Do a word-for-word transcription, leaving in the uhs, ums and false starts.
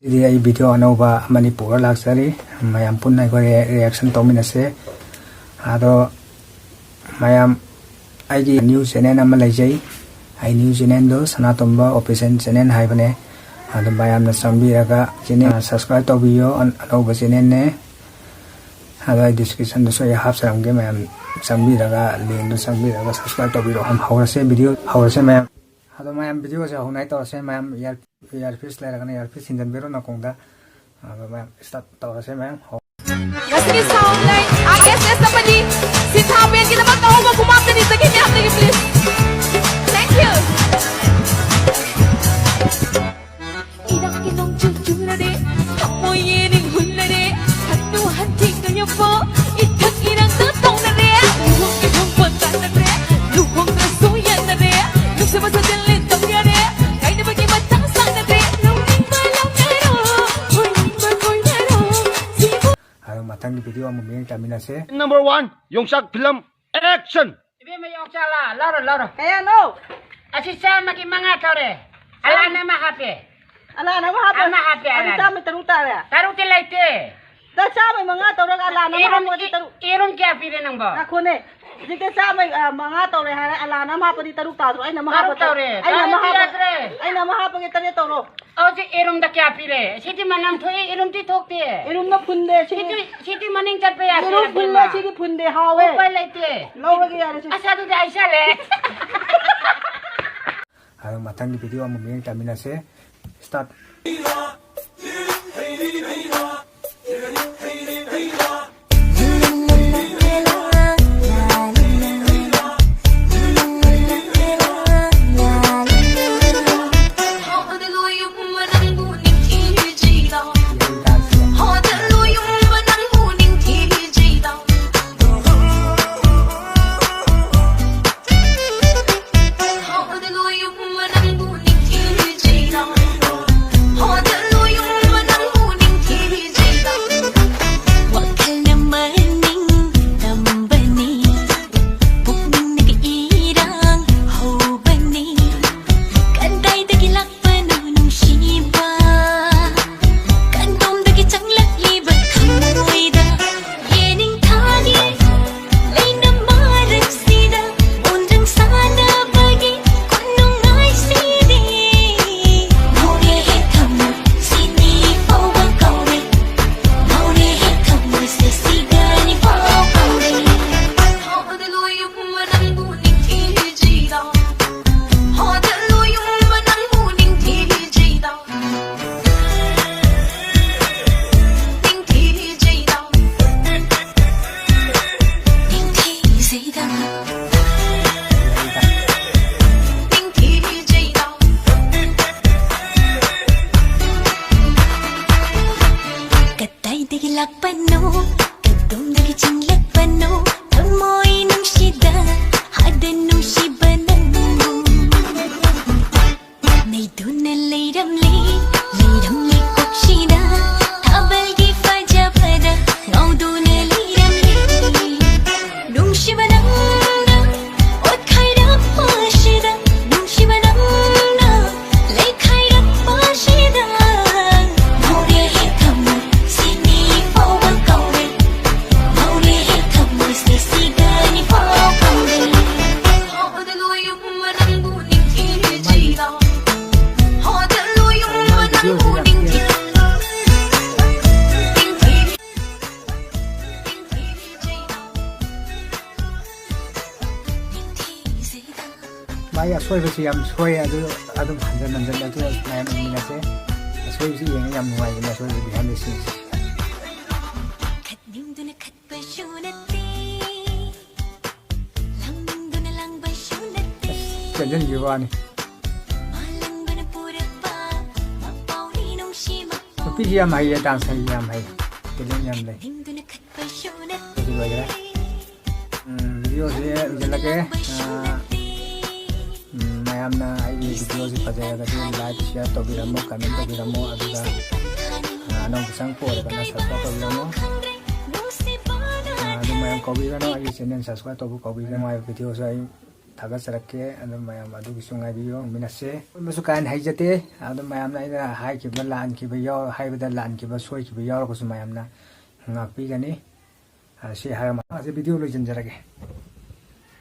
ꯁꯤꯗꯤ ꯑꯩ video ꯑꯅꯧꯕ ꯑꯃꯅꯤ ꯄꯨꯔ ꯂꯥꯛꯆꯔꯤ꯫ ꯃꯌꯥꯝ ꯄꯨꯟꯅ ꯑꯩꯈꯣꯏ ꯔꯤꯌꯦꯛ-, reaction ꯇꯧꯃꯤꯟꯅꯁꯦ꯫ ꯑꯗꯣ ꯃꯌꯥꯝ, ꯑꯩꯒꯤ new channel ꯑꯃ ꯂꯩꯖꯩ꯫ ꯑꯩ new channelꯗꯣ ꯁꯅꯥꯇꯣꯝꯕ Official Channel ꯍꯥꯏꯕꯅꯦ꯫ ꯑꯗꯣ ꯃꯌꯥꯝꯅ ꯆꯪꯕꯤꯔꯒ channel subscribe ꯇꯧꯕꯤꯌꯣ꯫ ꯑꯅꯧꯕ channelꯅꯦ꯫ ꯑꯗꯣ ꯑꯩ descriptionꯗꯁꯨ ꯑꯩ ꯍꯥꯞꯆꯔꯝꯒꯦ, ꯃꯌꯥꯝ ꯆꯪꯕꯤꯔꯒ, linkꯗꯣ ꯆꯪꯕꯤꯔꯒ subscribe ꯇꯧꯕꯤꯔꯣ꯫ ꯍꯧꯔꯁꯦ video, ꯍꯧꯔꯁꯦ ꯃꯌꯥꯝ꯫ ꯑꯗꯣ ꯃꯌꯥꯝ videoꯁꯦ ꯍꯧꯅꯉꯥꯏ ꯇꯧꯔꯁꯦ꯫ ꯃꯌꯥꯝ ear-, earpiece ꯂꯩꯔꯒꯅ earpiece ꯊꯤꯟꯖꯤꯟꯕꯤꯔꯣ ꯅꯥꯀꯣꯡꯗ꯫ ꯑꯗꯣ ꯃꯌꯥꯝ start ꯇꯧꯔꯁꯦ ꯃꯌꯥꯝ꯫ ꯉꯁꯤꯒꯤ sound line R S S ꯑꯃꯗꯤ ꯁꯤꯟꯊꯥ ꯕꯦꯟꯒꯤꯗꯃꯛ ꯑꯍꯧꯕ ꯈꯨꯃꯥꯞꯇꯅꯤ ꯆꯒꯤ ꯃꯌꯥꯝꯗꯒꯤ please. Thank you. ꯏꯔꯥꯛꯀꯤ ꯅꯣꯡꯖꯨ ꯆꯨꯔꯔꯦ, ꯊꯃꯣꯏ ꯌꯦꯅꯤꯡ ꯍꯨꯜꯂꯔꯦ, ꯍꯟꯅꯨ ꯍꯟꯊꯤ ꯀꯌꯛꯄ, ꯏꯊꯛ ꯏꯔꯥꯡꯗ ꯇꯧꯅꯔꯦ, ꯂꯨꯍꯣꯡ ꯏꯍꯣꯡꯕ ꯀꯥꯟꯅꯔꯦ, ꯂꯨꯍꯣꯡꯗ꯭ꯔꯁꯨ ꯌꯥꯅꯔꯦ, ꯅꯨꯡꯁꯤꯕ ꯁꯥꯖꯤꯜꯂꯦ ꯇꯧꯌꯥꯔꯦ, ꯀꯥꯏꯅꯕꯒꯤ ꯃꯇꯥꯡ ꯁꯥꯟꯅꯔꯦ, ꯂꯧꯅꯤꯡꯕ ꯂꯧꯅꯔꯣ, ꯀꯣꯏꯅꯤꯡꯕ ꯀꯣꯏꯅꯔꯣ, ꯁꯤꯕꯨ ꯑꯗꯣ ꯃꯊꯪꯒꯤ video ꯑꯃꯨꯛ ꯃꯤꯠꯌꯦꯡ ꯇꯥꯃꯤꯟꯅꯁꯦ꯫ Number one, ꯌꯣꯡꯆꯥꯛ film, action! ꯏꯕꯦꯝꯃ ꯌꯣꯡꯆꯥꯛꯂꯥ? ꯂꯧꯔꯣ, ꯂꯧꯔꯣ꯫ ꯀꯌꯥꯅꯣ? ꯑꯁꯤ ꯆꯥꯝꯃꯒꯤ ꯃꯉꯥ ꯇꯧꯔꯦ꯫ ꯑꯂꯥꯟ ꯑꯃ ꯍꯥꯞꯄꯦ꯫ ꯑꯂꯥꯟ ꯑꯃ ꯍꯥꯞꯄꯦ? ꯑꯃ ꯍꯥꯞꯄꯦ, ꯑꯗꯨ ꯑꯂꯥꯟ꯫ ꯆꯥꯝꯃ ꯇꯔꯨꯛ ꯇꯥꯔꯦ? ꯇꯔꯨꯛꯇꯤ ꯂꯩꯇꯦ꯫ ꯅꯪ ꯆꯥꯝꯃꯒꯤ ꯃꯉꯥ ꯇꯧꯔꯒ ꯑꯂꯥꯟ ꯑꯃ ꯌꯦꯔꯨꯝ, ꯍꯥꯞꯄꯒꯗꯤ ꯇꯔꯨꯛ꯫ ꯌꯦꯔꯨꯝ ꯀꯌꯥ ꯄꯤꯔꯦ ꯅꯪꯕꯣ? ꯉꯥꯏꯈꯣꯅꯦ꯫ ꯍꯧꯖꯤꯛꯇ ꯆꯥꯝꯃ, ꯑ, ꯃꯉꯥ ꯇꯧꯔꯦ ꯍꯥꯏꯔꯦ, ꯑꯂꯥꯟ ꯑꯃ ꯍꯥꯞꯄꯗꯤ ꯇꯔꯨꯛ ꯇꯥꯗ꯭ꯔꯣ? ꯑꯩꯅ ꯑꯃ ꯇꯔꯨꯛ ꯍꯥꯞꯄ-, ꯇꯧꯔꯦ꯫ ꯑꯩꯅ ꯑꯃ ꯇꯔꯨꯛꯇꯤ ꯍꯥꯞꯄ-, ꯌꯥꯗ꯭ꯔꯦ꯫ ꯑꯩꯅ ꯑꯃ ꯍꯥꯞꯄꯒꯦ, ꯇꯔꯦꯠ ꯇꯧꯔꯣ꯫ ꯍꯧꯖꯤꯛ ꯌꯦꯔꯨꯝꯗ ꯀꯌꯥ ꯄꯤꯔꯦ? ꯁꯤꯗꯤ ꯃꯅꯝ ꯊꯣꯛꯑꯦ, ꯌꯦꯔꯨꯝꯗꯤ ꯊꯣꯛꯇꯦ꯫ ꯌꯦꯔꯨꯝꯅ ꯐꯨꯟꯗꯦ, ꯁꯤꯗꯤ꯫ ꯁꯤꯗꯤ, ꯁꯤꯗꯤ ꯃꯅꯤꯡ ꯆꯠꯄ ꯌꯥꯗꯦ, ꯌꯦꯔꯨꯝ ꯐꯨꯜꯂꯦ, ꯑꯕꯦꯝꯃ꯫ ꯁꯤꯗꯤ ꯐꯨꯟꯗꯦ, ꯍꯥꯎꯋꯦ꯫ ꯎꯄꯥꯏ ꯂꯩꯇꯦ꯫ ꯂꯧꯔꯒꯦ ꯌꯥꯔꯦ ꯁꯤ꯫ ꯑꯁ, ꯑꯗꯨꯗꯤ ꯑꯩ ꯆꯠꯂꯦ꯫ ꯑꯗꯣ ꯃꯊꯪꯒꯤ video ꯑꯃꯨꯛ ꯃꯤꯠꯌꯦꯡ ꯇꯥꯃꯤꯟꯅꯁꯦ꯫ Start꯫ ꯂꯥꯛꯄꯅꯣ, ꯀꯗꯣꯝꯗꯒꯤ ꯆꯤꯡꯂꯛꯄꯅꯣ, ꯊꯃꯣꯏ ꯅꯨꯡꯁꯤꯗ, ꯍꯥꯗ ꯅꯨꯡꯁꯤꯕ ꯅꯪꯕꯨ꯫ ꯅꯩꯗꯨꯅ ꯂꯩꯔꯝꯂꯦ, ꯂꯩꯔꯝꯂꯦ ꯀꯣꯛꯁꯤꯗ, ꯊꯥꯕꯜꯒꯤ ꯐꯖꯕꯗ ꯉꯥꯎꯗꯨꯅ ꯂꯩꯔꯝꯂꯦ꯫ ꯅꯨꯡꯁꯤꯕ ꯅꯪꯅ ꯑꯣꯠꯈꯥꯏꯔꯛꯄꯁꯤꯗ, ꯅꯨꯡꯁꯤꯕ ꯅꯪꯅ ꯂꯩꯈꯥꯏꯔꯛꯄꯁꯤꯗ, ꯉꯥꯎꯔꯦ ꯊꯃꯣꯏ ꯁꯤꯅꯤ ꯐꯥꯎꯕ ꯀꯧꯔꯦ, ꯉꯥꯎꯔꯦ ꯊꯃꯣꯏ ꯁꯤꯒꯅꯤ ꯐꯥꯎ ꯀꯧꯔꯦ꯫ ꯍꯣꯗꯂꯣ ꯌꯨꯝ ꯅꯪꯕꯨ ꯅꯤꯡꯊꯤꯖꯩꯗ, ꯍꯣꯗꯂꯣ ꯌꯨꯝ ꯅꯪꯕꯨ ꯅꯤꯡꯊꯤ ꯃꯥꯒꯤ ꯑꯁꯣꯏꯕꯁꯤ ꯌꯥꯝ ꯁꯣꯏ, ꯑꯗꯨ ꯑꯗꯨꯝ ꯍꯟꯖꯟ ꯍꯟꯖꯟ ꯑꯗꯨ ꯃꯌꯥꯝ ꯌꯦꯡꯃꯤꯟꯅꯁꯦ꯫ ꯑꯁꯣꯏꯕꯁꯤ ꯌꯦꯡꯉ ꯌꯥꯝ ꯅꯨꯡꯉꯥꯏꯕꯅꯦ, ꯑꯁꯣꯏꯕ behind the scenes꯫ ꯈꯠꯅꯤꯡꯗꯨꯅ ꯈꯠꯄꯁꯨ ꯅꯠꯇꯦ, ꯂꯥꯡꯅꯤꯡꯗꯨꯅ ꯂꯥꯡꯕꯁꯨ ꯅꯠꯇꯦ꯫ ꯆꯦꯟꯁꯤꯟꯈꯤꯕ ꯋꯥꯅꯤ꯫ ꯃꯥꯂꯪꯕꯅ ꯄꯨꯔꯛꯄ ꯃꯄꯥꯎꯅꯤ ꯅꯨꯡꯁꯤ ꯃꯄꯥꯎ꯫ ꯅꯨꯄꯤꯁꯤ ꯌꯥꯝ ꯍꯩꯌꯦ, dance ꯍꯩ ꯌꯥꯝ ꯍꯩ, talent ꯌꯥꯝ ꯂꯩ꯫ ꯅꯤꯡꯗꯨꯅ ꯈꯠꯄꯁꯨ ꯅꯠꯇꯦ꯫ ꯑꯗꯨ ꯂꯣꯏꯈ꯭ꯔꯦ꯫ ꯎꯝ, videoꯁꯦ ꯂꯣꯏꯁꯤꯜꯂꯒꯦ꯫ ꯑꯥ, ꯎꯝ, ꯃꯌꯥꯝꯅ ꯑꯩꯒꯤ videoꯁꯦ ꯐꯖꯔꯒꯗꯤ like, share ꯇꯧꯕꯤꯔꯝꯃꯣ, comment ꯇꯧꯕꯤꯔꯝꯃꯣ, ꯑꯗꯨꯒ, ꯑꯥ, ꯑꯅꯧꯕ ꯆꯪꯉꯛꯄ ꯑꯣꯏꯔꯒꯅ subscribe ꯇꯧꯕꯤꯔꯝꯃꯣ꯫ ꯑꯥ, ꯑꯗꯨ ꯃꯌꯥꯝ ꯀꯧꯕꯤꯒꯅꯨ, ꯑꯩꯒꯤ channel subscribe ꯇꯧꯕ ꯀꯧꯕꯤꯒꯅꯨ꯫ ꯑꯩ videoꯁꯨ ꯑꯩ ꯊꯥꯒꯠꯆꯔꯛꯀꯦ, ꯑꯗꯨ ꯃꯌꯥꯝ ꯑꯗꯨꯒꯤꯁꯨ ꯉꯥꯏꯕꯤꯌꯨ꯫ ꯃꯤꯅꯁꯦ ꯑꯃꯁꯨ ꯀꯥ ꯍꯦꯟꯅ ꯍꯩꯖꯗꯦ꯫ ꯑꯗꯨ ꯃꯌꯥꯝꯅ ꯑꯩꯅ ꯍꯥꯏꯈꯤꯕ ꯂꯥꯟꯈꯤꯕ ꯌꯥꯎ-, ꯍꯥꯏꯕꯗ ꯂꯥꯟꯈꯤꯕ ꯁꯣꯏꯈꯤꯕ ꯌꯥꯎꯔꯒꯁꯨ ꯃꯌꯥꯝꯅ ꯉꯥꯛꯄꯤꯒꯅꯤ꯫ ꯑꯥ, ꯁꯤ ꯍꯥꯏꯔꯒ ꯃꯇꯥꯡꯁꯤ video ꯂꯣꯏꯁꯤꯟꯖꯔꯒꯦ꯫